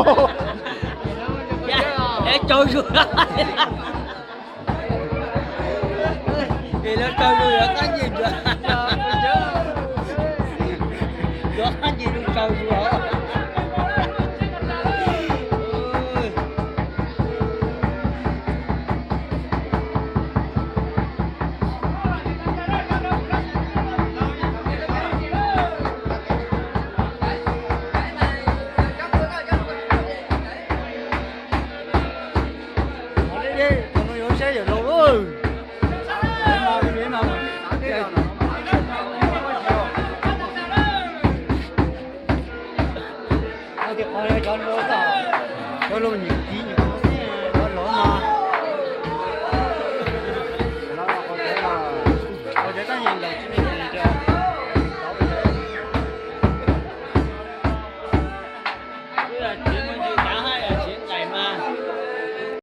Es tsaug zug. Es lawv tsaug zug yuav qab nce ntsuav. Yuav qab nce zoo tsaug zug os. Cov lauj nyim